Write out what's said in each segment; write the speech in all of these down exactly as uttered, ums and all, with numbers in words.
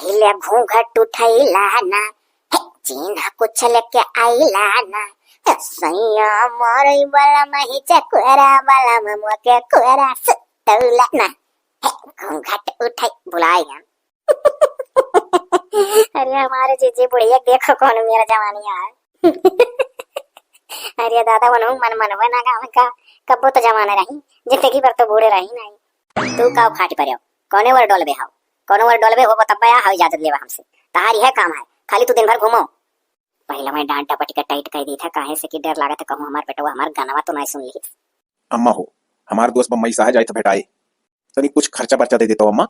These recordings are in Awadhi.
इले घूंघट उठैला ना, हे, चिन्हा कुछ लेके आइला ना, हे, सैया मारै वाला मही चकुरा वाला ममुआ के कुरा सुतौला ना, हे, घूंघट उठाई, बुलाए हम। अरे हमारे जीजी बुढ़िया, देखो कौन मेरा जवानी है। अरे दादा, वनहु मन मनवे ना गावे का, कब्बो तो जवान रही, जिंदगी भर तो बूढ़े रही नहीं। तू का फाट पड़े हो? कौने वर डोलबे हो? कौने वर डोलबे हो, वो तब या हो इजाजत लेवा हमसे। तहारी है काम है, खाली तू दिन भर घूमो। पहले मैं डांट डपट के टाइट कर दी था, काहे से कि डर लागत है कहूँ हमार बेटवा हमार गनवा तो नहीं सुन ली। अम्मा हो, हमार दोस्त बम्बई से है, जाए तो भेटाए, तनी कुछ खर्चा बर्चा दे देतो अम्मा।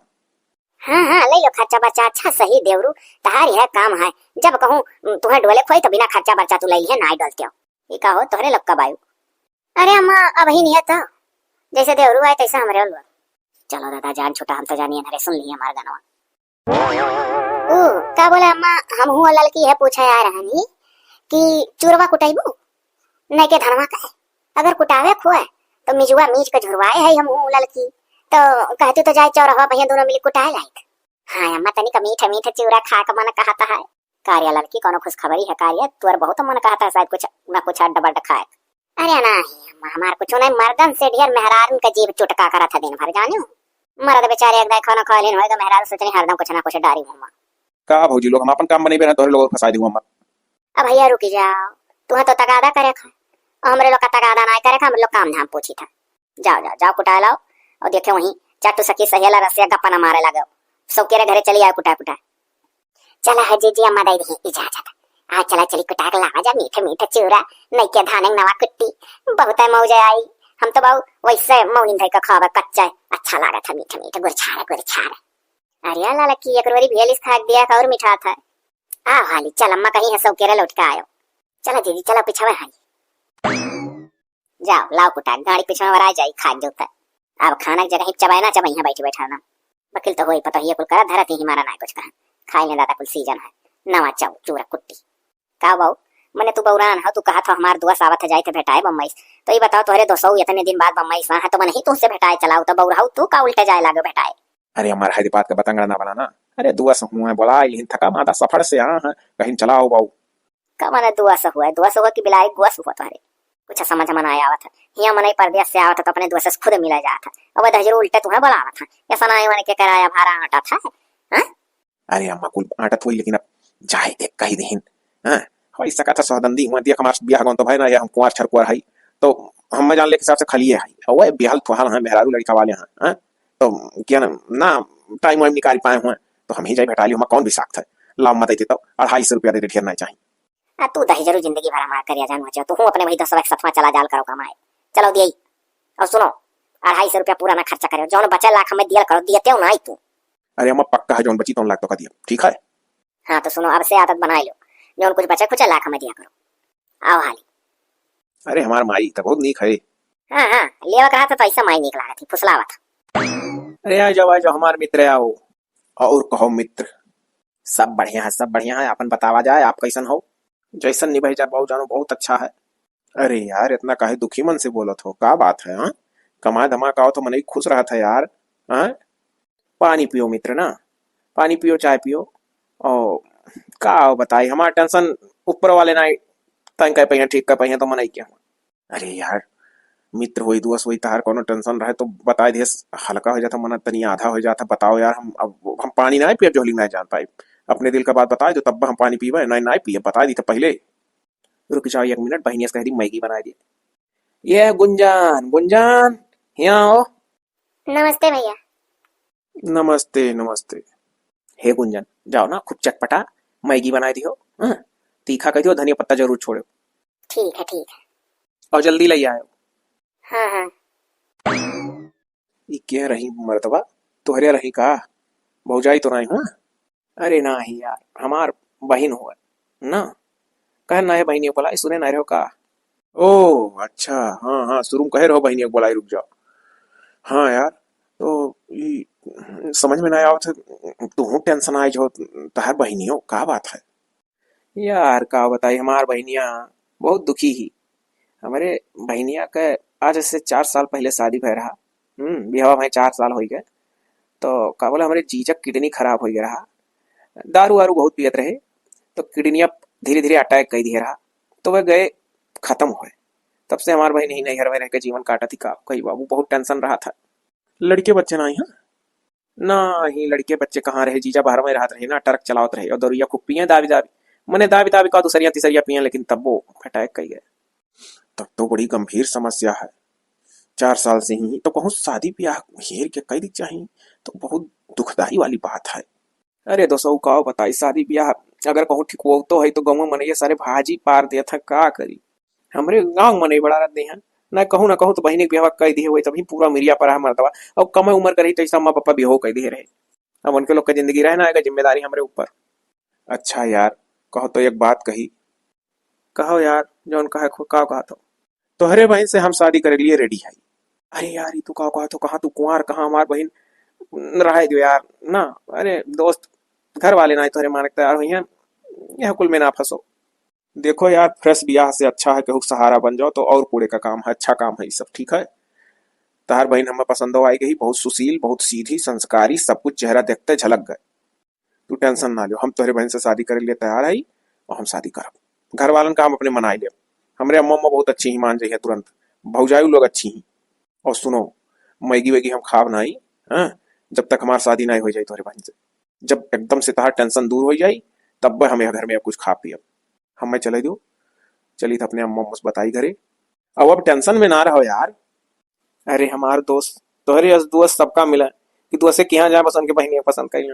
हाँ, हाँ, ले लो खर्चा बर्चा, अच्छा सही देवरू, तहारी है काम है, जब कहूँ तुम्हें डोले खोई तो बिना खर्चा बर्चा तू ले लिए ना डोलते हो। ये का हो तोहरे लक्का बायू? अरे अम्मा, अबही नहीं है तो, जैसे देवरू आए तैसे हमरे लोग। चलो दादा, जान छूटा, हम तो जानिए ना रे, सुन लिए हमार गनवा। ऊ, का बोले अम्मा, हम हुआ ललकी है पूछे आ रहनी कि चूरवा कुटाइबू? नहीं के धनवा का है? अगर कुटावे खोए तो मिजुआ मीज के झुरवाए है हम हूँ ललकी, तो कहती तो जाए चौरहवा भैया दोनों मिली कुटाए लायक। हाँ अम्मा, तनिक मीठ मीठ चूरा खा के मन कहता है। का रे ललकी, कौनो खुशखबरी है का रे? तोर बहुत मन कहता है शायद कुछ ना कुछ अड्ड बड्ड खाए। अरे नाही अम्मा, हमार कुछ नहीं, मर्दन से ढेर मेहरारून का जीभ चुटका करत है दिन भर, जानियो। मर्द बेचारे एक दाई खाना खा लेन होए तो मेहरारू सोचनी हरदम कुछ ना कुछ डारी मुँह में। का भौजी लोग, हम अपन काम बनेबे ना, तोहरे लोग फंसा दी अम्मा। अब भैया रुकी जाओ, तुहें तो तगादा करे खा, और हमरे लोग का तगादा ना करे खा, हम लोग काम धाम पूछी था। जाओ, जाओ, जाओ, कुटाए लाओ। और देखे वहीं चाटू सखी सहेला रसिया गप्पा ना मारे लगे। सब केरे घरे चली आए कुटाए कुटाए। चला है जीजी, अम्मा दे दी इजाजत। आ चला, चली कुटाए के लावा जा मीठे मीठे चूरा, नई के धाने नवा कुट्टी, बहुत है मौज आई। हम तो बाऊ वैसे मौनी धई के खावे कच्चा, अच्छा लागत है मीठे मीठे गुरछारे गुरछारे। अरे लाला की एक रोरी भेलिस खाक दिया का और मिठात है। आ हाली चल, अम्मा कहीं है सब केरे लौट के आयो। चला जीजी, चला पिछावे हाली। जाओ, लाओ कुटा, गाड़ी पीछे में वराई जाई, खाक जोता। अब खाना के जगह ही चबाए ना चबाई, यहाँ बैठी बैठा ना। बकिल तो होई, पतोहिया कुल करा धरत ही, मारा ना कुछ कहा। खाई ले दादा, कुल सीजन है। नवा चाउ, चूरा कुट्टी। का बाऊ, मने तू बौरान हो, तू कहा था हमार दोस्त आवत है, जाए थे भेटाए बम्बई से। तो ये बताओ, तोहरे दोस्तों इतने दिन बाद बम्बई से है, तो मन ही तुझसे भेटाए चलाओ, तो बौराऊ तू का उल्टे जाए लागो भेटाए? अरे हमार है बात का बतंगड़ ना बनाना। अरे दोस्त हुआ है, बोला, इलिन थका मादा सफर से आ है, कहीं चलाओ बाऊ। का मने दुआ से हुआ, दुआ से हुआ कि बिलाई गुआ से हुआ तोहरे? कुछ समझ में ना आवत है। हियाँ मनई परदेस से आवत है तो अपने दोस्त से खुद मिला जात है। अब दहिजरू उल्टे तुम्हें बुलावत है। ऐसा ना आए मने के किराया भाड़ा आटा था। हैं? अरे अम्मा कुल आटा थोड़ी, लेकिन अब जाए दे कही देहिन। हाँ? होई सकत है सोहदंदी हुआ, देख हमार ब्याह गौन तो भाई ना, ये हम कुंवार छरकुआर हई। तो हम जान ले के हिसाब से खलिए हई। और वह ब्याहल थोहाल हैं, मेहरारू लड़का वाले हैं। हाँ? तो क्या ना, ना टाइम वाइम निकाल पाए हुए। तो हम ही जाए भेटा ली, हमार कौन भी साख्त है। लाओ मत अइते तो अढ़ाई सौ रुपया दे दे, ढेर नहीं चाहिए। आ तू दहिजरू जिंदगी भर हमार करिया जान बचे, तू हूँ अपने वही दोस्तवा के सथवा चला जाल करो कमाए। चलो दियई। और सुनो, अढ़ाई सौ रुपया पूरा ना खर्चा करे, जौन बचे लाख हमें दियल करो, दियते हो ना आई तू। अरे अम्मा पक्का है, जौन बची तौन लाख तो का दिया, ठीक है? हाँ तो सुनो, अब से आदत बनाए लो, जौन कुछ बचे खुचे लाख हमें दिया करो। आओ हाली। अरे हमार माई तो बहुत नीक है। हाँ हाँ, लेवा कहा था तो ऐसा माई नीक लागत ही, फुसलावत। अरे आ जाओ, आ जाओ हमार मित्र, आओ। और कहो मित्र। सब बढ़िया है, सब बढ़िया है। आपन बतावा जाए, आप कैसन हो? जैसन निभाई जा बाबू जानो, बहुत अच्छा है। अरे यार, इतना काहे दुखी मन से बोलत हो, का बात है? हाँ, कमाए धमाए का हो तो मनई खुश रहत है यार। हाँ, पानी पियो मित्र ना, पानी पियो, चाय पियो। और का बताई, हमार टेंशन ऊपर वाले ना तंग कर पाइए, ठीक कर पाइए, तो मनई क्या हुआ। अरे यार, मित्र होई, दोस्त होई, तहार कोनो टेंशन रहे तो बताए दिए, हल्का हो जाता मन, तनी आधा हो जाता। बताओ यार, हम अब हम पानी ना पियब, झोली ना जान पाई। अपने दिल का बात बताए दो, तब हम पानी पीबे, नहीं, नहीं पियब, बताए दी तो पहले। रुक जाओ एक मिनट, बहिनिया से कह दी मैगी बनाए दी। ये गुंजान, गुंजान, यहाँ आओ। नमस्ते भैया। नमस्ते, नमस्ते। हे गुंजन, जाओ ना, खूब चटपटा मैगी बनाए दियो, हाँ? तीखा कर दियो, धनिया पत्ता जरूर छोड़ो। ठीक है, ठीक है। और जल्दी ले आयो। हाँ, हाँ। ई के रही मर्दवा? तोहरे रही का? भौजाई तो नहीं हुआ? अरे नाही यार, हमार बहिन हुआ ना। कहे ना है बहिनिया बोलाई, सुने ना रहो का? ओ अच्छा, हाँ, हाँ, शुरू में कहे रहो बहिनिया बोलाई, रुक जाओ। हाँ यार, तो ई समझ में ना आवत है, तू टेंशन आए जो तहार बहिनियो, का बात है? यार, का बताई, हमार बहिनिया बहुत दुखी ही। हमरे बहिनिया के आज से चार साल पहले शादी भय रहा। हम्म, बियाह भय चार साल होई गए। तो का बोले, हमरे जीजा किडनी खराब होई गए रहा। दारू वारू बहुत पियत रहे, तो किडनिया धीरे धीरे अटैक कइ दिहे रहा, तो वह गए खतम होए। तब से हमार बहिन ही नैहर में रह के जीवन काटत ही, का कही बाबू, बहुत टेंशन रहा था। लड़के बच्चे ना आई, हाँ? ना ही लड़के बच्चे कहाँ रहे, जीजा बाहर में रहत रहे ना, ट्रक चलावत रहे और दरुइया खूब पिए दाबी दाबी, मने दाबी दाबी का दूसरिया तीसरिया पिए, लेकिन तब वो अटैक कइ गए। तब तो बड़ी गंभीर समस्या है। चार साल से ही तो कहूँ शादी ब्याह हेर के कइ दी चाही, तो बहुत दुखदाई वाली बात है। अरे दोस्तों, का बताई, शादी ब्याह अगर कहूँ ठिकवतो है तो गाँव में मनइया सारे भाजी पार देत हैं, का करी? हमरे गाँव में मनई बड़ा रहते हैं, ना कहूँ ना कहूँ तो बहिनी के ब्याह कइ दिहे हुए, तभी पूरा मिरिया पर है मर्दवा। और कम उम्र कर ही तो ऐसा अम्मा पापा ब्याह कइ दिहे रहे। अब उनके लोग का जिंदगी रहे ना आएगा, जिम्मेदारी हमरे ऊपर। अच्छा यार, कहो तो एक बात कही। कहो यार, जौन कहे खो-, का कहत हो? तोहरे बहिन से हम शादी करे लिए रेडी है। अरे यार, ई तू का कहत हो? कहाँ तू कुंवार, कहाँ हमार बहिन? न, रहे दो यार, ना। अरे दोस्त, घर वाले ना तोहरे माने के तैयार हुई हैं, यह कुल में ना फंसो। देखो यार, फ्रेश बियाह से अच्छा है केहू के सहारा बन जाओ, तो और पूरे का काम है, अच्छा काम है ये सब, ठीक है? तहार बहिन हमें पसंदो आई गई, बहुत सुशील, बहुत सीधी, संस्कारी, सब कुछ चेहरा देखते झलक गए। तू टेंशन ना लियो, हम तोहरे बहन से शादी करे लिए तैयार हई और हम शादी करब। घर वालन का हम अपने मनाई लेब। हमरे अम्मा अम्मा बहुत अच्छी ही, मान जाइए तुरंत। भौजाई लोग अच्छी ही। और सुनो, मैगी वैगी हम खाब नाई, हाँ, जब तक हमार शादी नाई हो जाए तोहरे बहन से। जब एकदम से तहार टेंशन दूर हो जाई, तब हम यह घर में अब कुछ खा पियब। हमें चले दो, चली तो अपने अम्मा अम्मा से बताई घरे। अब अब टेंशन में ना रहो यार। अरे हमार दोस्त, तोहरे अस दोस्त सबका मिला कि दोस्त के यहाँ जाए, बस उनके बहिनी पसंद करी।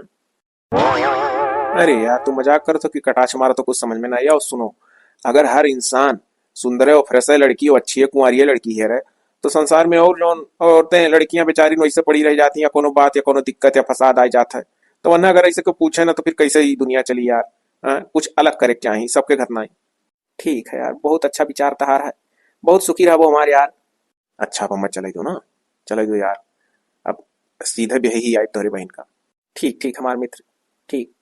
अरे यार, तू मजाक करत हो कि कटाक्ष मारत हो, कुछ समझ में ना आया। और सुनो, अगर हर इंसान सुंदर है और फ्रेश है लड़की और अच्छी है कुंवारी है लड़की है रहे, तो संसार में और जौन औरतें लड़कियां बेचारी वैसे पड़ी रह जाती हैं, कोनो बात या कोनो दिक्कत या फसाद आ जात है, तो वरना अगर ऐसे को पूछे ना तो फिर कैसे ही दुनिया चली यार। हाँ, कुछ अलग करे क्या ही सबके घर ना। ठीक है यार, बहुत अच्छा विचार तहार है, बहुत सुखी रहबो हमार यार। अच्छा, अब हमें चले दो ना, चले दो यार, अब सीधे ब्याही आई तोहरे बहन का। ठीक, ठीक हमार मित्र, ठीक।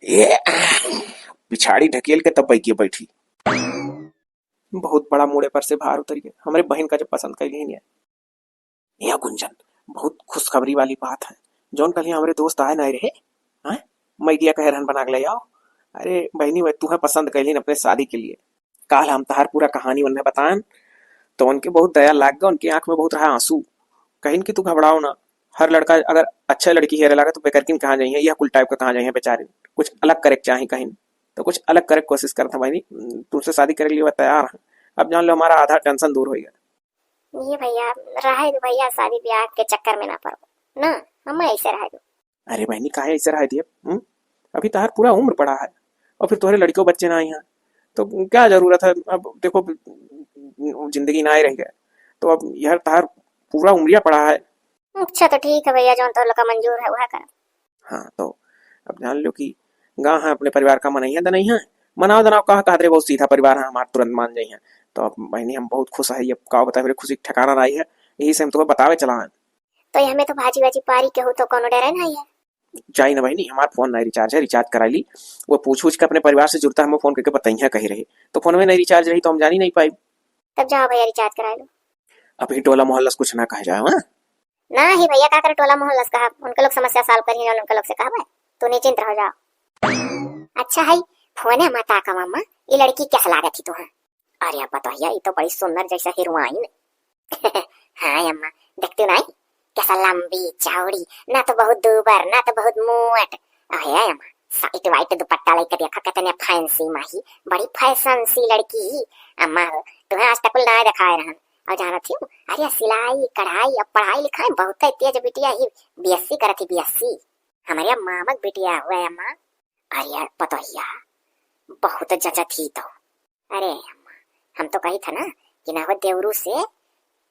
ए, आ, पिछाड़ी ढकेल के तब बैठिए बैठी। बहुत बड़ा मूड़े पर से भार उतर गया, हमरे बहन का जब पसंद कैली नहीं है। या गुंजन, बहुत खुशखबरी वाली बात है, जौन कल ही हमरे दोस्त आए ना रहे, हैं? मैगिया कहे रहन बना के ले आओ। अरे बहनी, वह तुहे पसंद कैलिन अपने शादी के लिए। काल हम तहार पूरा कहानी उन्हें बताएन, तो उनके बहुत दया लाग गया, उनके आंख में बहुत रहा आंसू। कहिन कि तू घबराओ ना, हर लड़का अगर अच्छा लड़की हेरे लागे तो बेकरकिन कहाँ जाइए, यह कुल टाइप का कहाँ जाइए बेचारे, कुछ अलग करे के चाही कहिन। तो कुछ अलग करे के कोशिश करत हैं बहनी, तुमसे शादी करे के लिए वह तैयार है। अब जान लो हमारा आधा टेंशन दूर हो गया। ये भैया, रहे दो भैया, शादी ब्याह के चक्कर में ना पड़ो ना, हम ऐसे रहे दो। अरे बहनी, काहे ऐसे रहे दिए? हम्म? अभी तहार पूरा उम्र पड़ा है, और फिर तोहरे लड़कियों बच्चे ना आई हैं, तो क्या जरूरत है? अब देखो, जिंदगी ना ही रह गए, तो अब यार तहार पूरा उम्रिया पड़ा है। अच्छा, तो ठीक है भैया, जौन तो लोग का मंजूर है, वह कर। हाँ, तो अब जान लो कि गाँव है, अपने परिवार का मनई है, दनई है, मनाओ दनाओ, कहा कहत रहे, बहुत सीधा परिवार है हमार, तुरंत मान जाई है। तो अब बहनी, हम बहुत खुश है, ये का बताए, मेरे खुशी के ठिकाना नहीं है, यही से हम तुम्हें बतावे चला है। तो ये हमें तो भाजी वाजी पारी के हो, तो कोनो डरे नहीं है। जाई ना बहनी, हमार फोन नहीं रिचार्ज है, रिचार्ज कराई ली। वो पूछ पूछ के अपने परिवार से जुड़ता, हमें फोन करके बताइए कही रही, तो फोन में नहीं रिचार्ज रही तो हम जानी नहीं पाई। तब जाओ भैया, रिचार्ज करा लो। अभी टोला मोहल्ला से कुछ ना कहा जाए, हाँ? ना ही भैया, का करे टोला मोहल्ला से कहा, उनके लोग समस्या सॉल्व करिए, उनके लोग से कहा भाई, तू निश्चिंत रहो, जाओ। अच्छा है, फोन है मत आका मामा, ये लड़की कैसे लागत ही तू है? अरे पतोहिया, ये तो बड़ी सुंदर जैसा हीरोइन। हाँ अम्मा, देखते नहीं कैसा लंबी चौड़ी, ना तो बहुत दूबर ना तो बहुत मोट। अहे अम्मा, साइट वाइट दुपट्टा लेके देखा, कितने फैंसी माही, बड़ी फैशन सी लड़की ही। अम्मा हो, तुम्हें आज तक कुल ना दिखाए रहन। और जानत ही हूँ, अरे सिलाई कढ़ाई अब पढ़ाई लिखाई बहुत है तेज बिटिया ही, बीएससी करत ही बीएससी। हमारे मामक बिटिया हुआ है अम्मा। अरे यार पतोहिया, बहुत जचत ही तो। अरे अम्मा, हम तो कही था ना कि ना हो देवरू से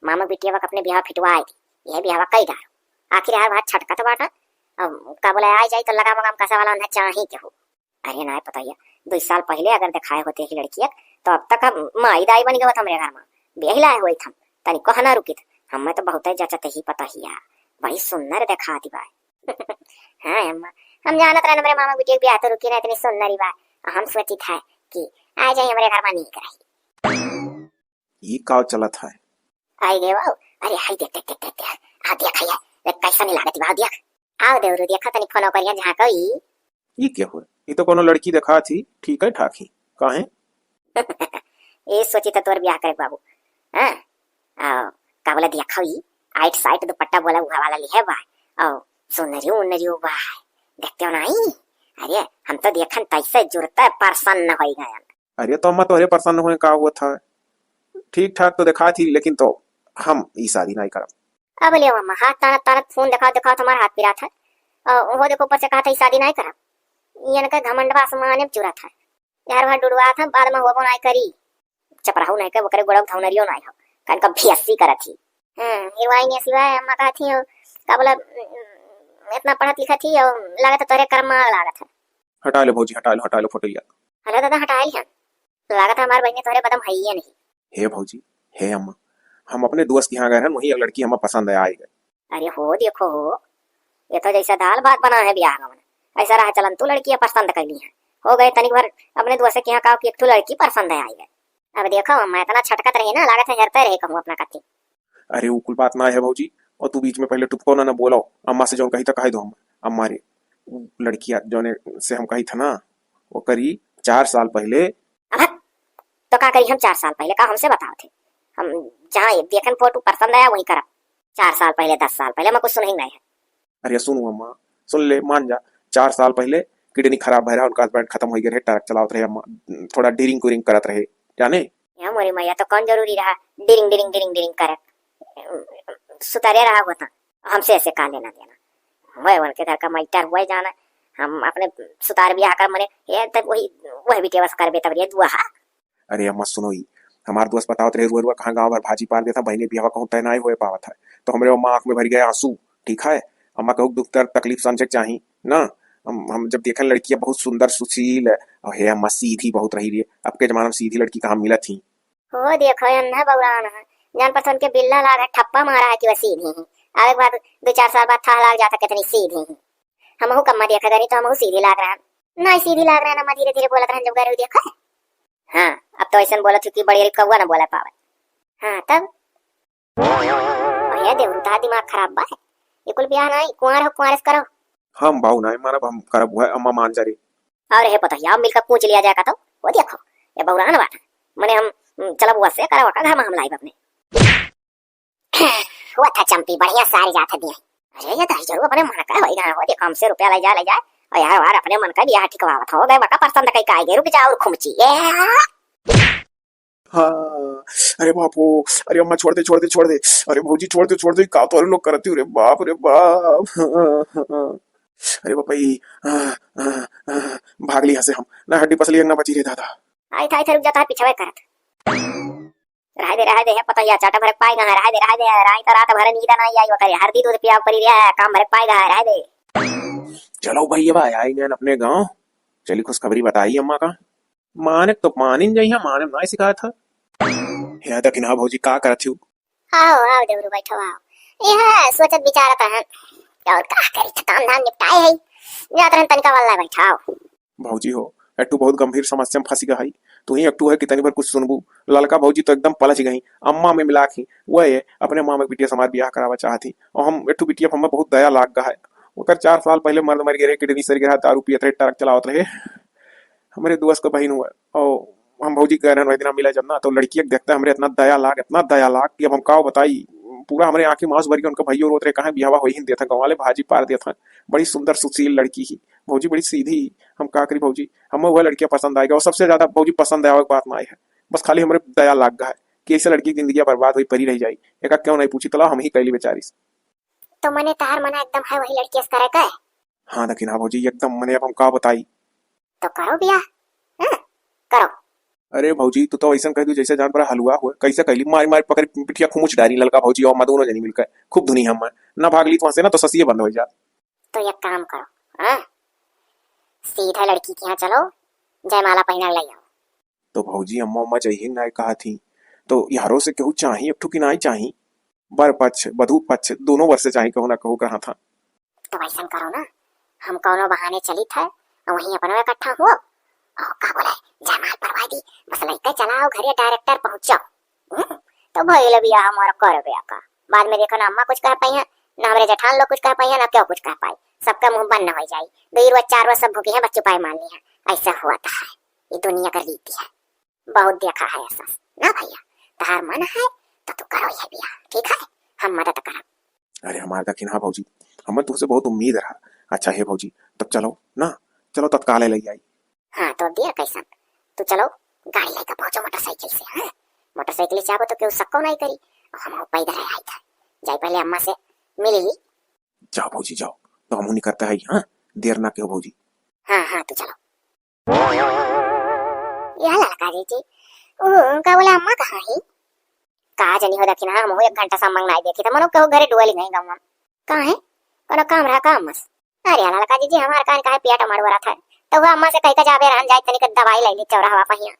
मामा बिटिया का अपने ब्याह फिटवाए दी, यह ब्याह कई डारो। आखिर यार बात छटकत बाटा। अब का बोला, आ जाई तो लगा मगाम कसा वाला उन्हें चाही के हो। अरे ना पतोहिया, दो साल पहले अगर दिखाए होते ही लड़किया, तो अब तक हम माई दाई बन गवत हमरे घर में, ब्याह लाए हुए हम, तनी कह ना रुकित। हमें तो बहुत जचत ही पतोहिया, बड़ी सुंदर दिखा दी बाय। हाँ अम्मा, हम जानत रहन हमरे मामा बिटिया के ब्याह तो रुकी ना, इतनी सुंदर ही बा। हम सोचित है कि आ जाई हमरे घर में नीक रही। ई का चलत है? आई गे बाऊ, अरे हाय देख, देख, देख, देख, देख। आ देख, हाय, देख, कैसा नहीं लागत बा, देख। आओ देवरू, देखा तनी फोन करिया झांको ई। ई के हुए? ई तो कोनो लड़की देखात ही, ठीक है ठाक ही। काहे? ई सोची त तोर बियाह करे बाबू। हाँ? आ, का बोला, देखो ई, आइट साइट दुपट्टा बोला उहा वाला लिहे बा। और सुनरियो उनरियो बा। देखते हो नाई? अरे, हम तो देखन तैसे जुरता प्रसन्न होई गयन। अरे, तो अम्मा तोहरे प्रसन्न होए का हुआ था? ठीक ठाक तो देखात ही, लेकिन तो हम ई शादी नाई करब। अब ले अम्मा, हाथ तानत तानत फोन देखात देखात हमार हाथ पिरात है। और वो देखो ऊपर से कहत है, "शादी नाई करब।" इनके घमंडवा आसमाने में चुरत है। यार, वहाँ डुडुआत है, बाद में होबो नाई करी। चपराहू नाई के, ओकरे गोड़क धौनरियो नाई हो। कान का भियस्सी करत ही। हाँ, हिरवाई ने सिवाय अम्मा कहत ही हो, का बोला, इतना पढ़त लिखत ही और लागत है तोहरे कर्म लागत है। हटा ले भौजी, हटा ले, हटा ले फोटो लिया। हेलो दादा, हटा लिया। लागत है हमार बहिनी तोहरे बदम हइये नहीं। हे भौजी, हे अम्मा, हम अपने दोस्त के यहाँ गए रहन, वहीं एक लड़की हमें पसंद है, आई गए। अरे हो देखो हो, ये तो जैसा दाल भात बना है बियाह में, ऐसा रहा चलन तू लड़कियाँ पसंद कर ली हैं। हो गए तनिक भर अपने दोस्त के यहाँ का कि एक ठो लड़की पसंद है, आई गए। अब देखो अम्मा, इतना छटकत रहे ना, लागत है हेरते रहे कहूँ अपना कत्ती। अरे, उ कुल बात ना है भौजी, और तू बीच में पहले टुपको ना, ना बोलो। अम्मा से जौन कही था, कही दो हम। अम्मा रे, उ लड़किया जौने से हम कही था ना, वो करी चार साल पहले। अब हट, तो का करी हम चार साल पहले, का हमसे बताओ थे? हम जहाँ देखन फोटो पसंद आया, वही करब। चार साल पहले, दस साल पहले, मैं कुछ सुनही नहीं है। अरे सुन अम्मा, सुन ले, मान जा, चार साल पहले किडनी खराब भय रहा, उनका हस्बैंड खत्म हो गए रहे, ट्रक चलावत रहे अम्मा, थोड़ा ड्रिंक उरिंक करत रहे, जाने? या मोरी मैया, तो कौन जरूरी रहा ड्रिंक, ड्रिंक, ड्रिंक, ड्रिंक करत? सुतारे रहा होता, हमसे ऐसे का लेना देना? वह उनके घर का मैटर हुआ जाना, हम अपने सुतार बियाह कर मने, ये तब वही, वह भी टेवस करबे तब रे दुआ। अरे अम्मा सुनो ही, हमार दोस्त बतावत रहे, रुआ रुआ कहाँ गाँव भर भाजी पार देता, बहिने बियाह कहूँ तय नाई होए पावत है, तो हमरे अम्मा आँख में भर गए आंसू। ठीक है, अम्मा कहूँ दुख दर्द तकलीफ समझे के चाही ना। हम, हम जब देखे लड़कियाँ बहुत सुंदर सुशील, और हे अम्मा सीधी बहुत रही रे, अब के जमाना में सीधी लड़की कहाँ मिलत ही? हो देखो अन्ना बौरान है, जान पर उनके बिल्ला लाग है, ठप्पा मारा है कि वह सीधी ही। अब एक बार दो चार साल बाद था लाग जाता कितनी सीधी ही। हमहू कम्मा देखा करी तो हमहू सीधी लाग रहा। नहीं सीधी लाग रहा ना, धीरे धीरे बोलत रहन जब गरू देखा। हाँ, अब तो ऐसन बोलत हो कि बड़ी कौआ ना बोला पावे। हाँ, तब? भैया देवरू, तहार दिमाग खराब बा। ये कुल बियाह नाई, कुंवार हो, कुंवारे से करो। हम बाऊ नाई मानब, हम करब, वह अम्मा मान जा रे। और हे पतोहिया, मिलकर पूछ लिया जाए का तो, वो देखो, ये बौरान बात है। मने हम, हम्म, चलब वह से करवा का घर में हम लाइब अपने। हुआ था चंपी, बढ़िया सारी जात है दिया। अरे ये दही जरूर अपने मन का होई ना, वो देखो हमसे रुपया ले जा, ले जा। और यार, यार, अपने मन का बियाह ठिकवावत हो, गए बका पसंद कई का आएगे, रुक जा और खुमची। ये हाँ, अरे बाप हो, अरे अम्मा छोड़ दे, छोड़ दे, छोड़ दे, अरे भौजी छोड़ दे, छोड़ दे, का तो अरे लोग करती हो रे बाप, रे बाप। अरे बापा, ई, आ, आ, आ, भाग ली हंसे हम, ना हड्डी पसली अंग ना बची रे दादा। आई था, आई था, रुक जाता है, पीछे करत। रहे दे, रहे दे, हे पतोहिया, चाटा भरक पाएगा, रहे दे, रहे दे, राई तो रात भर नींद ना आई, वो करे, हरदी दूध पिया परी रे, काम भरक पाएगा, रहे दे। चलो भैया भाई, आई गए अपने गाँव, चली खुशखबरी बताई अम्मा का। मानिक तो मानिन जाई है, माने ना शिकायत है। हे दखिना भौजी, का करत हो? आओ, आओ देवरू, बैठो, आओ। यह सोचत विचारत रहन, और का करी, काम धाम निपटाए है, जात रहन तनिका वाला बैठाओ। भौजी हो, एकठू बहुत गंभीर समस्या में फंसी गई। तू ही एकठू है कि तनी भर कुछ सुनबू। ललका भौजी तो एकदम पलच गई, अम्मा में मिला की। वह ये अपने माँ में बिटिया से हमार बियाह करावा चाहत ही, और हम एकठू बिटिया पर हमें बहुत दया लाग गया है। ओकर चार साल पहले मर्द मर गए रहे, किडनी सर गया, दारू पियत रहे, ट्रक चलावत रहे। हमरे दोस्त का बहिन हुआ, और हम भौजी के रहन वही दिन मिला जब ना, तो लड़किया के देखते हमरे इतना दया लाग, इतना दया लाग कि अब हम का बताई। पूरा हमरे आँखी मांस भर के उनका भैया रोत रहे, कहाँ बियाह होई ही देता, गाँव वाले भाजी पार देता। बड़ी सुंदर सुशील लड़की ही भौजी, बड़ी सीधी। हम का करी भौजी, हम वह लड़कियां पसंद आएगा, और सबसे ज्यादा भौजी पसंद आवे के बात ना आए है, बस खाली हमरे दया लाग गा है कि ऐसे लड़की की जिंदगी बर्बाद हुई परी रह जाई। एका क्यों नहीं पूछी, तला हम ही कैली बेचारी से। तो मने तहार मना एकदम है वही लड़की से करे का है? हाँ दखिना भौजी, एकदम मने अब हम का बताई। तो करो बियाह, हाँ? करो। अरे भौजी, तू तो ऐसन कह दू जैसे जान पर हलवा हुए, कैसे कैली, मारी मारी पकड़ पिठिया खुमुच डारी ललका भौजी और मैं दोनों जनी मिलकर खूब धुनी हम। ना भाग ली तो हंसे ना तो ससिए बंद हो जात। तो एक काम करो, हाँ? सीधा लड़की के यहाँ चलो, जयमाला पहना ले आओ। तो भौजी, अम्मा, अम्मा जइहिन नाय कहा थी, तो यारो से केहू चाही, एक ठो कि नाय चाही? बर पक्ष, वधू पक्ष, दोनों वर से चाही, कहू ना कहू कहा था। तो ऐसन करो ना, हम कौनो बहाने चली थे, और वहीं अपनो इकट्ठा हुओ, और का बोले, जयमाल परवाई दी, बस लइके चला आओ घरे, डायरेक्टर पहुँच जाओ। हम्म, तो भइल बियाह हमार करबे का। बाद में देखो ना अम्मा कुछ कह पाई है, ना हमरे जेठान लोग कुछ कह पाई है, ना क्यों कुछ कह पाई। सबका मुँह बंद न होइ जाई, दुई रोज चार रोज सब भूखी हैं, बस चुपाई मान ली है। ऐसा हुआ तो है, ये दुनिया का रीति है। बहुत देखा है ऐसा। ना भैया, तहार मन है तो तू करो ये बियाह, ठीक है, हम मदद करब। अरे हमार दखिन, हाँ भौजी, हमें तुमसे बहुत उम्मीद रहा। अच्छा हे भौजी, तब चलो ना, चलो तत्काल लइ आई। हाँ तो अब दिया कैसन, तू चलो गाड़ी लेकर पहुँचो मोटरसाइकिल से, हाँ? मोटरसाइकिल से आबो तो केहू सक्को नहीं करी, और हम पैदल ही आई था। जाई पहले अम्मा से मिली। जाओ भौजी जाओ, तो हमहू निकरता है, हाँ? देर ना केहू भौजी। हाँ हाँ तू चलो। यह ललका जीजी, ऊ का बोला अम्मा कहाँ ही? का जनी हो दखिन, हमहू एक घंटा से अम्मा के नाई देखी था, मनो केहू घरे डुअली नहीं गवा। काहे? कोनो काम रहा का अम्मा से? अरे ललका जीजी, हमार कान काहे पिया टमाड़ वरा था, तो वो अम्मा से कह के जाबे रहन जाए तनिक दवाई ले ली चौराहा पहिया।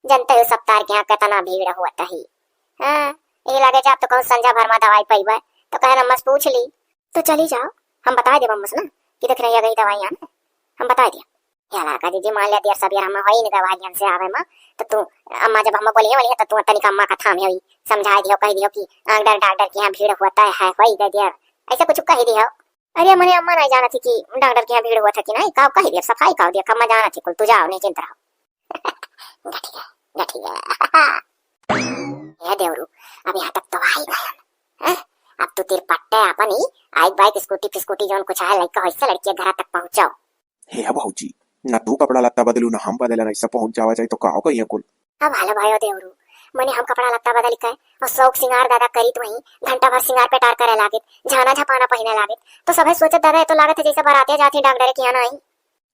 जनते हो सब तार के यहाँ कितना भीड़ हुआ तही। हाँ, ये लगे जाब तो कहूँ संझा भर में दवाई पइबे, तो कहे अम्मा से पूछ ली। तो चली जाओ, हम बताइ देब अम्मा से ना कि देख रही गई दवाई यहाँ ना, हम बताइ दिया। या ललका जीजी, मान लिया देर सबेर हम होई नहीं दवाई हमसे आवे में, तो तू अम्मा जब हम बोलिए वाली है तो तू तनिक अम्मा का थाम होई, समझाइ दियो, कह दियो कि डॉक्टर, डॉक्टर के यहाँ भीड़ होता है, होई दे देर, ऐसा कुछ कह दियो। अरे मने अम्मा नहीं जानत थी कि डॉक्टर के यहाँ भीड़ हुआ था कि नहीं, का कह दिया, सफाई का दिया, अम्मा जानत थी कुल, तू जाओ निश्चिंत रहो। गठिया, गठिया। ए देवरू, अब यहाँ तक तो आई गए हम, हैं? अब तू तिरपट्टे अपन ही आइक बाइक स्कूटी फिस्कूटी जौन कुछ है लइका होइसे लड़किया घरा तक पहुँचाओ। हे भौजी, ना तू कपड़ा लत्ता बदलू ना हम बदलन, ऐसा पहुँच जावा जाए तो का हो गई है कुल। अब हाल भयो देवरू, मने हम कपड़ा लत्ता बदल के और शौक सिंगार दादा करीत वहीं घंटा भर सिंगार पेटार करे लागित, झाना झपाना पहिने लागित, तो सभे सोचत दादा ये तो लागत है जैसे बराते जात ही डॉक्टर के यहाँ ना आई।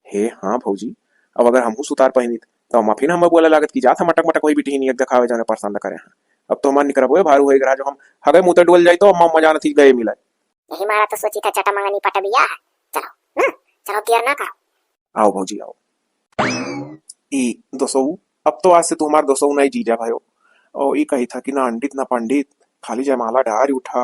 हे हाँ भौजी, अब अगर हमहू सुतार पहिनित तो अम्मा फिर हमें बोले लागत कि जात हम मटक मटक वही बिटिही नियत देखावे जाने पसंद करे हैं। अब तो हमार निकरबो भारू होई गरा, जो हम हगे मुँह ते डोल जाई तो अम्मा अम्मा जानत ही गए मिले। यही मारा तो सोची था चटा मंगनी पटबिया है। चलो ना, चलो देर ना करो। आओ भौजी आओ। ई दोसऊ, अब तो आज से तू हमार दोसऊ नहीं जीजा भयो। और ई कही था कि ना अंडित ना पंडित, खाली जयमाला डारी उठा।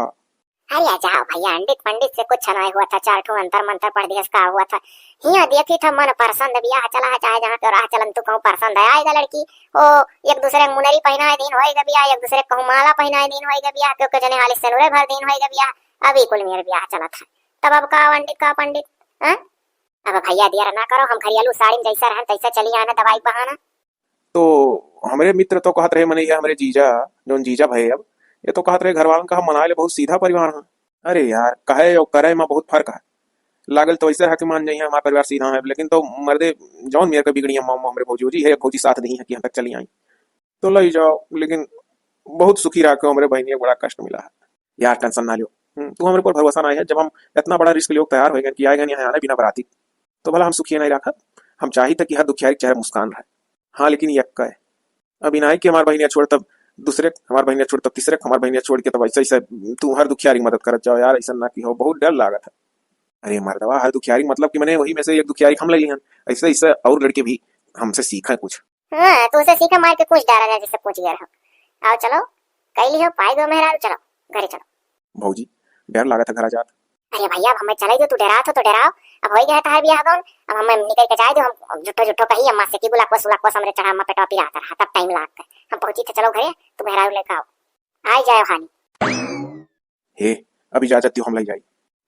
अरे जाओ भैया, अंडित पंडित से कुछ नहीं हुआ था, चार ठो अंतर मंतर पढ़ दिया का हुआ था। हिया देखी था मन पसंद बियाह चला है, चाहे जहाँ के रहा चलन तू कहूँ पसंद है आएगा लड़की। ओ एक दूसरे के मुनरी पहनाए दिन होएगा बियाह, एक दूसरे के कहूँ माला पहनाए दिन होएगा बियाह, क्योंकि जने हाली सेनुरे भर दिन होएगा बियाह। अभी कुल मेर बियाह चला था, तब अब का अंडित का पंडित, हाँ? अब भैया देर ना करो, हम घरियालू साड़ी में जैसा रहन तैसा चली आना दवाई बहाना। तो हमरे मित्र तो कहत रहे, मने ये हमरे जीजा, जौन जीजा भये अब, ये तो कहत रहे घर वालन का हम मनाए ले बहुत सीधा परिवार है। अरे यार, कहे और करे में बहुत फर्क है। लागल तो ऐसे है कि मान जाइए हमारा परिवार सीधा है, लेकिन तो मर्दे जौन मेर के बिगड़ी अम्मा, अम्मा हमरे भौजी, भौजी है, भौजी साथ दी है कि यहाँ तक चली आई। तो लई जाओ, लेकिन बहुत सुखी रह के हमरे बहनिया के बड़ा कष्ट मिला है। यार टेंशन ना लियो, हम्म, तू हमरे ऊपर भरोसा ना है। जब हम इतना बड़ा रिस्क लियो तैयार हो गए कि आए गए यहाँ आने बिना बराती, तो भला हम सुखी नहीं रखब। हम चाही था कि हर दुखियारी के चेहरे मुस्कान रहे। हाँ लेकिन यक्का है, अब इनाई के हमार बहनिया छोड़ तब दूसरे, हमार बहनिया छोड़ तब तीसरे, हमार बहनिया छोड़ के तब ऐसे ऐसे तू हर दुखियारी की मदद करत जाओ यार, ऐसा ना कि हो, बहुत डर लागत है। अरे मर्दवा, हर दुखियारी मतलब कि मने वही में से एक दुखियारी हम ले लिहन, ऐसे ऐसे और लड़के भी हमसे सीखा कुछ। हाँ, तू उसे सीखा मार के कुछ डारा जा जैसे पूछ गया रहो। आओ चलो, कई लिहो, पाई गो मेहरारू, चलो, घरे चलो। भौजी, डर लागत है घरा जात। अरे भैया, अब हमें चले दो, तू डरात हो तो डराओ, अब हो ही गया तहार बियाह गौन, अब हमें निकल के जाए दो, हम झूठो झूठो कही अम्मा से कि गुलाको सुलाको हमरे चढ़ा अम्मा पेटवा पिरात रहा, तब टाइम लाग गए, हम पहुंची थे, चलो घरे, तू मेहरारू लेके आओ, आई जाए हानी। हे, अब इजाजत दियो, हम लई जाई।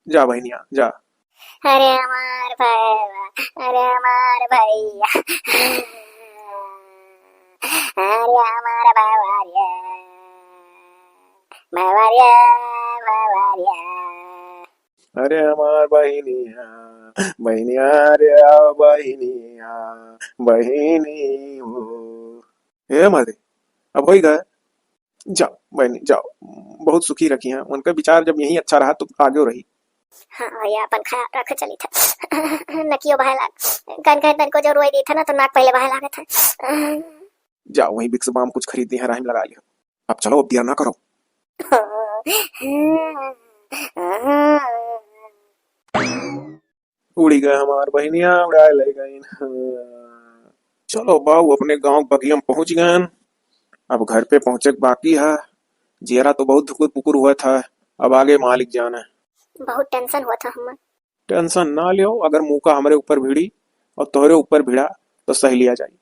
जा बहनिया, जा। अरे हमार भैया, अरे हमार भैया, अरे हमार भैया, भैया, भैया। अरे हमार बहनिया, बहनिया, अरे आ बहनिया, बहनी हो। ए मर्दे, अब होई गए। जाओ बहनी, जाओ, बहुत सुखी रखी हैं। उनका विचार जब यही अच्छा रहा तो आगे रही। हाँ भैया, अपन ख्याल रख चली था। नकियो बहे लाग, कन कन तन को जो रोई दी था ना तो नाक पहले बहे लागे था। जाओ वहीं बिक्स बाम कुछ खरीद दी है, राहिम लगा लियो। अब चलो, अब देर ना करो। उड़ी गए हमार बहनिया, उड़ाए ले गईन। चलो बाऊ, अपने गांव बगिया में पहुंच गए। अब घर पे पहुंचे के बाकी है। जियरा तो बहुत धुकुर पुकुर हुआ था, अब आगे मालिक जाने। बहुत टेंशन हुआ था हमें। टेंशन ना लियो, अगर मौका हमरे ऊपर भिड़ी और तोहरे ऊपर भिड़ा तो सह लिया जाई।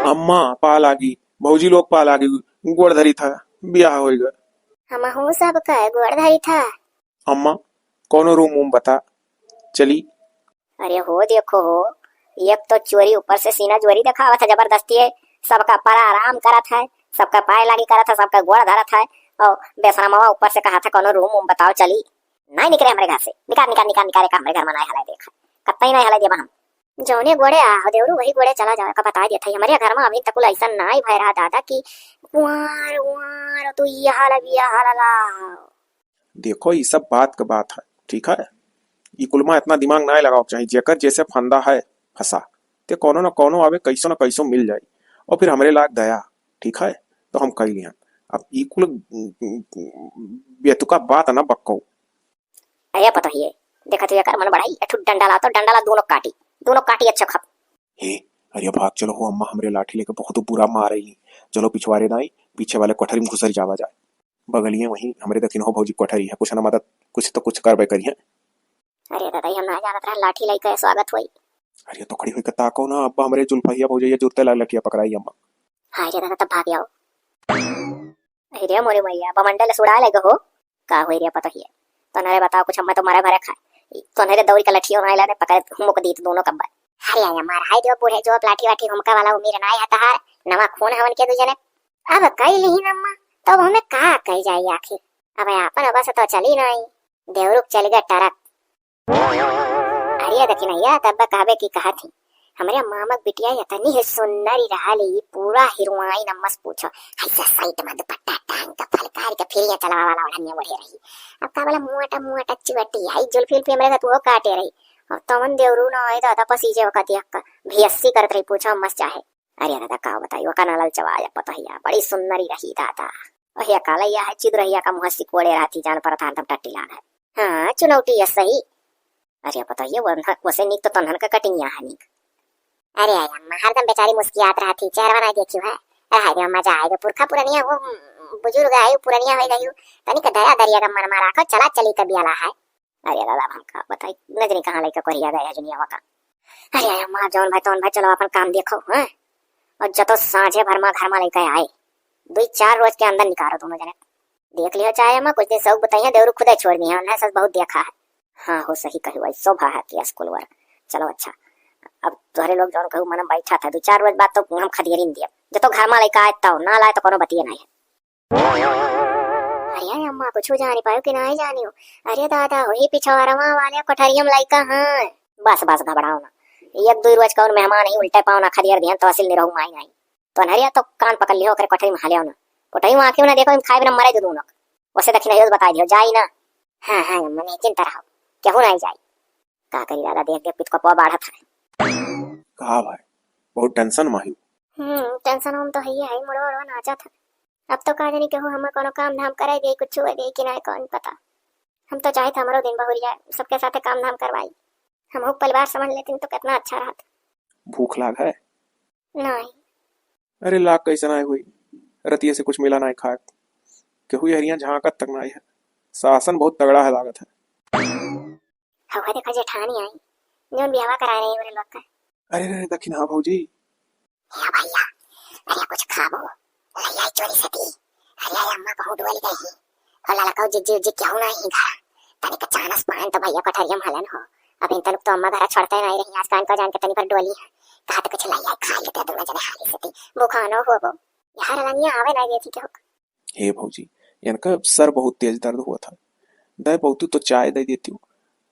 अम्मा पा लागी, भौजी लोग पा लागी, गोड़ धरी था, बियाह होई गए। हमहू सबका गोड़ धरी था। अम्मा, कौनो रूम वूम बता। चली। अरे हो देखो हो, एक तो चोरी ऊपर से सीना जोरी देखावत है जबरदस्ती है, सबका पराराम करत है, सबका पाय लागी करत है, सबका गोड़ धरत है, और बेसरमवा ऊपर से कहा था कोनो रूम वूम बताओ चली। नाहीं निकरे हमरे घर से, निकार निकार निकार निकार, एक हमरे घर में नाहीं हलाए देख, कत्तई नाहीं हलाए देबा हम। जौने गोड़े आ हो देवरू वही गोड़े चला जाओ, का बताए देत है हमरे घर में अभी तक ऐसा नाहीं भय रहा दादा कि कुंवार उंवार तू ये हाल अब ये हाल ला। देखो, ई सब बात क बात है, ठीक है? ई कुल मा इतना दिमाग नाय लगावे के चाही, जेकर जैसे फंदा है फंसा, ते कौनो न कौनो आवे, कैसो न कैसो मिल जाई। और फिर हमरे लाग दया, ठीक है? तो हम कई लिहन। अब ई कुल बेतुका बात न बक्को। अरे पतोहिए, देखत हुए कर मन बढ़ाई, एठू डंडा ला तो डंडा ला दोनों काटी, दोनों काटी अच्छा खप। हे, अरे भाग चलो हो अम्मा, हमरे लाठी लेके बहुत बुरा मार रही। चलो पिछवारे दाई, पीछे वाले कोठरी में घुसर जावा जाए। बगलिए वहीं हमरे दखिन हो भौजी कोठरी है, कुछ न मदद, कुछ तो कुछ करबे करिए। अरे दादा, हम ना जानत रहे लाठी लइके स्वागत होई। अरे तो खड़ी होई के ताको ना, अब्बा हमरे जुल्फहिया भौजैया जुरते ला लठिया पकड़ाई अम्मा। हाय रे दादा, तब भाग आओ। अरे मोरे मैया, बमंडल सुड़ा लेगो हो। का होई रे पतोहिया? तोहरे बताओ कुछ, हम्मा तो मरे भरे खाए। तोहरे दौड़ी का लठियो ना लाने पकड़े हुमुक दीत दोनों कब्बा। अरे आया मार, हाय दियो बूढ़े जो अब लाठी वाठी हुमका वाला उम्मीद ना है तहार, नवा खून हवन के दू जने। अब कई लिही नम्मा, तो अब हमें का कही जाई आखिर? अब आपन अब से तो चली नाई, देवरुक चल गए टरक। अरे दखिनैया, तब कहबे की कहत ही, हमरे मामक बिटिया इतनी ही सुन्नरी रहल ही, पूरा हीरोइन अम्मस पूछो। ऐसा साइड में दुपट्टा टांग के फलकार के फिर ये चलावा वाला ओढ़निया ओढ़े रही। अब का बोला, मुआटा मुआटा चिवटी आई, जुल्फी उल्फी हमरे साथ वो काटे रही। और तमन देवरू ना आए दादा, पसीजे वका देख का भियस्सी करत रही, पूछो अम्मस चाहे। अरे दादा का बताई, वका ना ललचवा आया पतोहिया, बड़ी सुन्नरी रही दादा। ओहिया काला या है चिदुरहिया का मुँह सिकोड़े रहती, जान परत हरदम टट्टी लाग है। हाँ, चुनौटी है सही। अरे पतोहिया, वो न-, वसे नीक तो तन्हन का कटिंगिया है नीक। अरे अम्मा, हरदम बेचारी मुस्कियात रहती, चेहरवा नहीं देखी है। रहा दे, मजा आएगा। पुरखा पुरनिया वो, उम, बुजुर्ग आयु पुरनिया हो गई, तनिक दया दरिया का मन में राखो, चला चली तबियाला है। अरे दादा, अब हम का बताई, नजरी कहाँ लइका कोरिया गए है दुनिया का। अरे अम्मा, जौन भाई तौन भाई, चलो अपन काम देखो, हैं? और जतो साँझे भर मा घर मा लइका आए, दुई चार रोज के अंदर निकालो दोनों जने। देख लियो चाहे अम्मा, कुछ दिन सौक बताइए, देवरू खुदे छोड़ दिए, उन्हें सच बहुत देखा है। हाँ हो, सही कही, वही शोभा है कि स्कूल वर्क। चलो अच्छा, अब तोहरे लोग जौन कहू मन बैठा था, दुई चार रोज बाद तो हम खदियरिन दिए, जतो घर मा लइका आए तो ना लाए तो कोनो बतिये नहीं है। अरे अम्मा, कुछ जानी पायो कि नहीं जानियो? अरे दादा, वही पिछवारवा वाले कोठरिया में लइका हैं। बस बस, घबराओ ना, एक दुई रोज कौन मेहमान ही उल्टे पाँव ना खदियर दिहन तो असिल निरहू माई नहीं। तो अनहरिया तो कान पकड़ लियो, ओकरे कोठरी में हलियो ना, कोठरी में आके ना देखो, हम खाए बिना मरे दे दूँ ना। वसे दखिनैया बताई दियो, जाई ना। हाँ हाँ अम्मा, नहीं चिंता रहो, केहू नहीं जाई। का करी दादा, देख देख पितकपवा बाढ़त है। का भाई, बहुत टेंशन मा ही? हम्म, टेंशन में तो है ही है, मुड़वा उड़वा नाचत है। अब तो का जानी केहू हमें कोनो काम धाम करे दे, कुछ हुए दे कि नहीं, कौन पता। हम तो चाहत हमरो दिन बहुरिया सबके साथे काम धाम करवाई, हम परिवार समझ लेती तो कितना अच्छा रहत। भूख लाग है? नहीं। अरे लाग कैसे नहीं हुई, रतिये से कुछ मिला नहीं खाए, केहू यहरिया झांकत तक नहीं है, शासन बहुत तगड़ा है लागत है। हवा देखा जेठानी आई, जौन बियाहवा कराए रही उरे लोग का। अरे, अरे, दखिन, हाँ भौजी। हे भैया, अरे कुछ खाबो, लइया चोरी से दी। अरे अम्मा बहुत डोली गई ही। और ललका जिज्जी उज्जी क्यों ना ही घर? तनिक चानस पान तो भैया कोठरिया में हलन हो। अब इन तनुक तो अम्मा घर छोड़ते नहीं रही, आज कान को जान के तनी पर डोली है। कहा तो कुछ लइया खा लेते दोनों जने हाली से दी। भूखा न हो वो। यार रनिया आवे नहीं देती क्यों? हे भौजी, इनका सर बहुत तेज दर्द हुआ था, दे बहुतू तो चाय दे देती हूँ।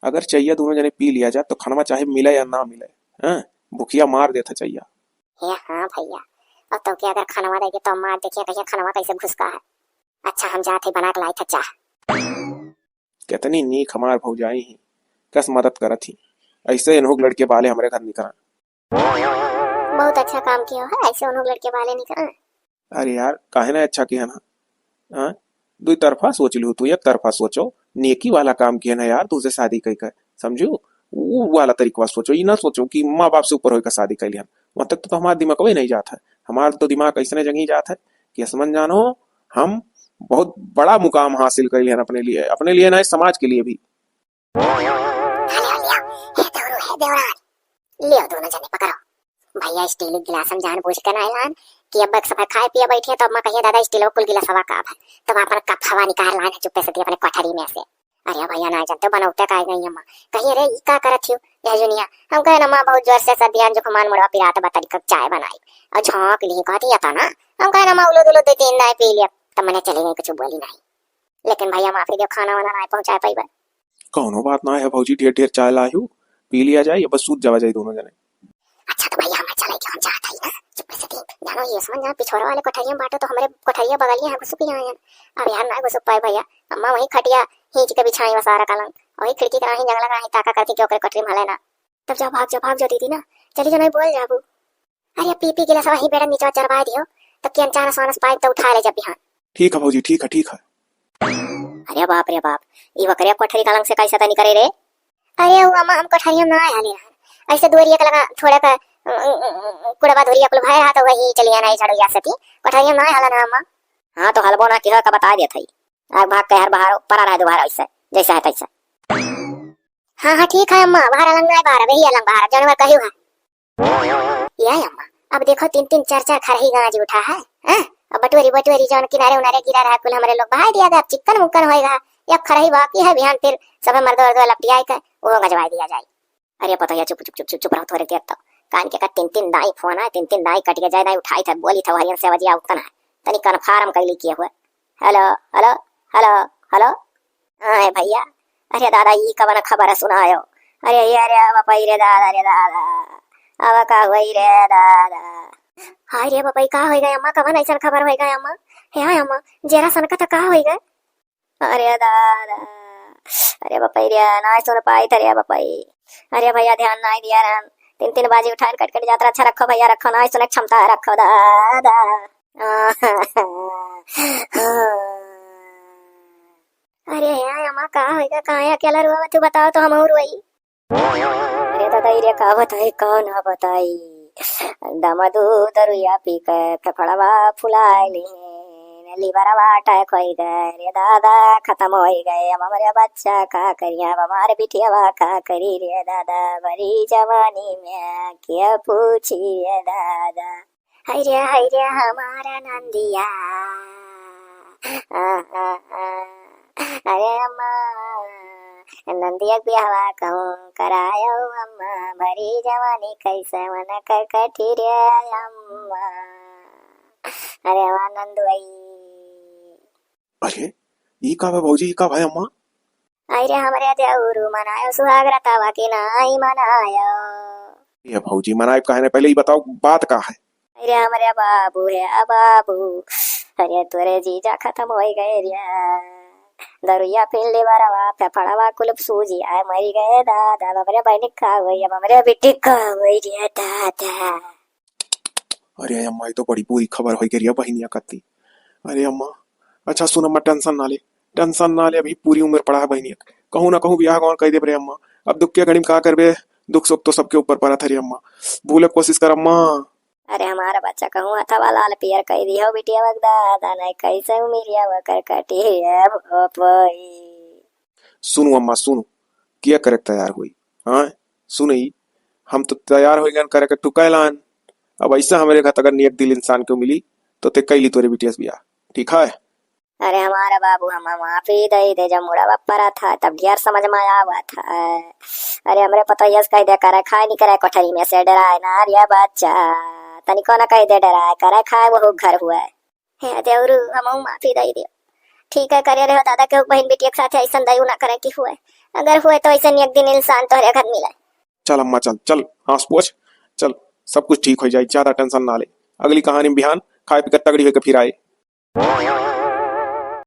अगर चैया दोनों जने पी लिया जाए तो खनवा चाहे मिले या ना मिले, हाँ, भुखिया मार देता चैया। हे हाँ भैया, और तो क्या अगर खनवा देगी तो मार देखिए कहिए खनवा कैसे घुसका है। अच्छा हम जाते बना के लाई था चाह। कितनी नीक हमार भौजाई ही, कस मदद करत ही। ऐसे इन्हों लड़के बाले हमरे घर निकरा। बहुत अच्छा काम किया है, ऐसे उन्हों लड़के बाले निकरा। अरे यार, काहे ना अच्छा किया ना? हाँ? दुई तरफा सोच लियो तू, एक तरफा सोचो। नेकी वाला काम किया ना यार, तुझे शादी कई कर, समझो? वो वाला तरीका सोचो, ये ना सोचो कि माँ बाप से ऊपर होकर शादी कर लिया। वहाँ तक तो हमारा दिमाग भी नहीं जाता है। हमारा तो दिमाग ऐसने जगह जाता है कि असमन जानो, हम बहुत बड़ा मुकाम हासिल कर लिया अपने लिए, अपने लिए ना, समाज के लिए भी। लियो, लियो, हे देवरू, हे देवरान, लियो दोनों जने पकड़ो। भैया स्टील गिलास हम जान बूझ के ना लान कि अब एक सफा खाए पिए बैठे तो अम्मा कहिए दादा स्टील कुल गिलासवा का है, तब अपन कप हवा निकाल लान चुप्पे से दी अपने कोठरी में से। अरे भइया, नाहीं जानते बनौते काहे गई अम्मा। कही, "अरे, ई का करत हियो यह जुनिया?" हम कहे, "अम्मा, बहुत जोर से सर्दियान जुकामान मुड़वा पिरात बा, तनिक चाय बनाई।" अउर झाँक लिही, कहती, "या ता ना।" हम कहे, "अम्मा, उलूद उलूद दुइ तीन दाई पी लिया।" तब मने चली गई, कुछ बोली नाहीं। लेकिन भइया, माफी दियो, खाना वाना नाहीं पहुँचाए पइबे। कौनो बात नाहीं है भौजी, ढेर ढेर चाय लाए हो, पी लिया जाए, बस सूत जावा जाए दोनों जने। अच्छा तो भइया, हमें चले के हम जात हई ना, चुप्पे से दिन। जानो ये समझ जा, पिछोरा वाले कोठरिया में बाटो तो हमरे कोठरिया बगलिया है, घुसुक ही आयन। अब यार ना घुसुक पाए भइया, अम्मा वही खटिया खींच के बिछाई बा सारा कलंग, वही खिड़की के राही जंगला के राही ताका करती कि ओकरे कोठरी में हले ना। तब जाओ, भाग जाओ, भाग जाओ दीदी ना, चली जाओ, नहीं बोल जाबू। अरे पी पी गिलास वही बेड़ा नीचे चरवाए दियो, तब कि अनचान सोनस पाइब तो उठा ले जब बिहान। ठीक है भौजी, ठीक है, ठीक है। अरे बाप रे बाप, ई बकरिया कोठरी कलंग से कैसे तनी करे रे? अरे वो अम्मा, हम कोठरिया में ना आए हले रहन, ऐसे दुआरिया के लगा थोड़े का, अ, अ, अ, कुड़वा धुरिया कुल भय रहा तो वही चलिया ना झाड़ू या सती, कोठरिया में ना आए हले ना अम्मा। हाँ तो हलबो ना किहो का बता देत हई, आग भाग के हर बाहर परा रहे दोबारा ऐसे जैसे है तैसे। हाँ हाँ ठीक है अम्मा, बाहर अलंग ना बाहर, वही अलंग बाहर, जानवर कहियो है। या अम्मा, अब देखो तीन तीन चार चार खरही गांज उठा है, हैं? अब बटोरी बटोरी जौन किनारे उनारे गिरा रहा कुल हमरे लोग बहाई दिया गया, अब चिक्कन मुक्कन होएगा। या खरही बाकी है, बिहान फिर सबे मर्दो वर्दो लपटियाए के वो गजवाई दिया जाए। अरे पतोहिया चुप चुप चुप चुप चुप रहो थोड़े देर तक। कान के का तीन तीन दाई फोन है, तीन तीन दाई कट के जाए, दाई उठाई था, बोली था, हरियन से बजिया उत्तन है। तनी कन्फर्म कैली किए हुए। हेलो, हेलो, हेलो, हेलो। हाँ, ए भइया। अरे दादा, ई कवन खबर सुनायो? अरे, ये, अरे, अब पई रे दादा, रे दादा। अब का होई रे दादा? हाय रे बपई, का होई गए अम्मा? कवन ऐसन खबर होई गए अम्मा? हे हाय अम्मा, जेरा सनका त का होई गए? अरे दादा, अरे बपई रे, नाय सुन पाई थे रे बपई। अरे भइया, ध्यान नाय दिया रहन। तीन तीन बाजी उठान कट कट जात रहा। अच्छा रखो भइया, रखो, नाय सुने क्षमता रखो दादा। अरे हे अम्मा, का होइगा? काहे अकेला रोवा? तू बताओ तो, हमहू रोई। अरे दादा, ई रे का बताई, का ना बताई। दमदू दरुइया पी के फेफड़वा फुलाए लिहेन, लिवरवा अटैक होई गए रे दादा, खतम होई गए। अब हमरे बच्चा का करिया, अब हमार बिटियावा का करी रे दादा, भरी जवानी में के पूछी रे दादा। हाय रे, हाय रे, हमारा नंदिया। आ, आ, आ। अरे अम्मा, नंदिया के बियाहवा कहूँ करायो अम्मा, भरी जवानी कैसे मन कर कटी रे अम्मा। अरे अम्मा नंदुआई। अरे, ई का बा भौजी, ई का भा अम्मा? आई रे हमरे देउरू, मनायो सुहाग रतवा के नाई मनायो। ए भौजी, मनाइब काहे ना, पहले ई बताओ बात का है? आई रे हमरे बाबू हे, आ बाबू, अरे तोरे जीजा खतम होई गए रे। दरुइया पी लिवरवा, फेफड़वा कुल सूजी आए, मरी गए दादा। अब हमरे बहिनी का होई, अब हमरे बिटिया का होई रे दादा। अरे अम्मा, ई तो बड़ी बुरी खबर होई गई रे बहिनिया कत्ती। अरे अम्मा, अच्छा सुन अम्मा, tension ना ले, tension ना ले, अभी पूरी उम्र पड़ा है बहिनिया। कहूँ ना कहूँ बियाह गौन कई देब रे अम्मा। अब दुख के घड़ी में का करबे, दुख सुख तो सबके ऊपर पड़त है रे अम्मा। भूले कोशिश कर अम्मा। अरे हमारा बच्चा कहूँ हथवा लाल पियर कई दिहो बिटिया बगदादा, नहीं कैसे उमिरिया वकर कटी है अब ओपोई। सुनु अम्मा, सुनु, किया करे के तैयार होई? हाँ, सुनई, हम तो तैयार होई गन करे के टुकैलान। अब ऐसा हमरे घर अगर नेक दिल इंसान के मिली, तो ते कैली तोरे बिटिया से बियाह, ठीक है? अरे हमारे बाबू, हम माफी दे दे, जब मुड़वा परा था, तब ढेर समझ में आवा था। अरे हमरे पतोहिया से कह दे करे, खाए नहीं करे कोठरी में से डराए ना रे बच्चा, तनिको ना कह दे डराए करे, खाए वो घर हुए। हे देवरू, हमहू माफी दई दियो। ठीक है, करे रहो दादा, केहू बहिन बिटिया के साथे ऐसन दयू ना करे कि हुए। अगर हुए तो ऐसन एक दिन इंसान तोहरे घर मिले। चल अम्मा, चल, चल, हाँस पोछ, चल, सब कुछ ठीक हो जाई, ज्यादा tension ना ले। अगली कहानी में बिहान खाए पी के तगड़ी होके फिर आए।